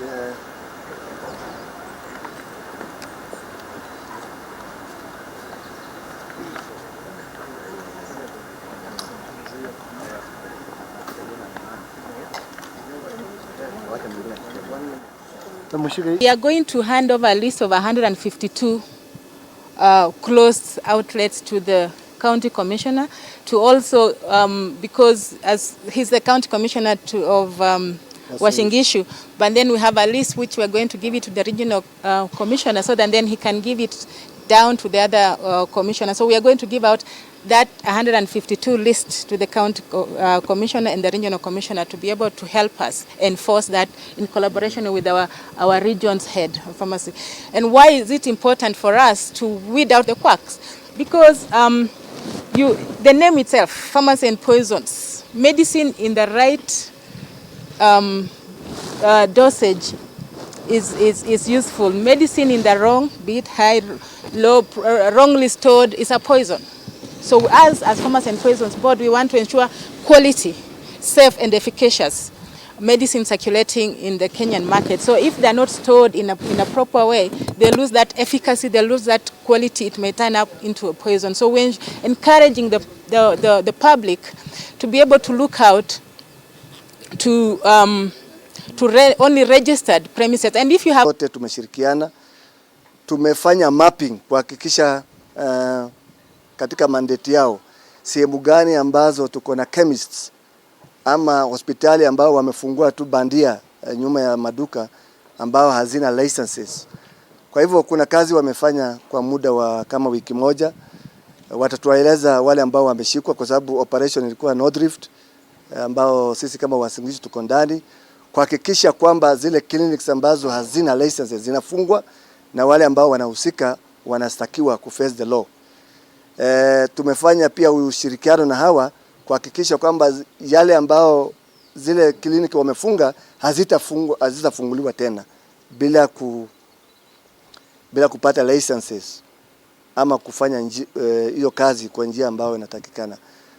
Yeah. We are going to hand over a list of 152 closed outlets to the county commissioner to also, because as he's the county commissioner of Uasin Gishu, but then we have a list which we're going to give it to the regional commissioner so that then he can give it down to the other commissioner. So we are going to give out that 152 list to the county commissioner and the regional commissioner to be able to help us enforce that in collaboration with our region's head of pharmacy. And why is it important for us to weed out the quacks? Because the name itself, Pharmacy and Poisons, medicine in the right dosage is useful. Medicine in the wrong, be it high, low, wrongly stored, is a poison. So us as Pharmacy and Poisons Board, we want to ensure quality, safe and efficacious medicine circulating in the Kenyan market. So if they're not stored in a proper way, they lose that efficacy, they lose that quality, it may turn up into a poison. So we're encouraging the public to be able to look out to only registered premises. And if you have Wote tumeshirikiana, tumefanya mapping kuhakikisha katika mandate yao sehemu gani ambazo tuko na chemists ama hospitali ambao wamefungua tu bandia nyuma ya maduka ambao hazina licenses. Kwa hivyo kuna kazi wamefanya kwa muda wa kama wiki moja. Watatueleza wale ambao wameshikwa, kwa sababu operation ilikuwa North Rift, ambao sisi kama Uasin Gishu tuko ndani kuhakikisha kwamba zile clinics ambazo hazina licenses zinafungwa na wale ambao wanahusika wanastakiwa ku face the law. Tumefanya pia ushirikiano na hawa kuhakikisha kwamba yale ambao zile kliniki wamefunga hazitafunguliwa tena bila kupata licenses ama kufanya hiyo kazi kwa njia ambayo inatakikana.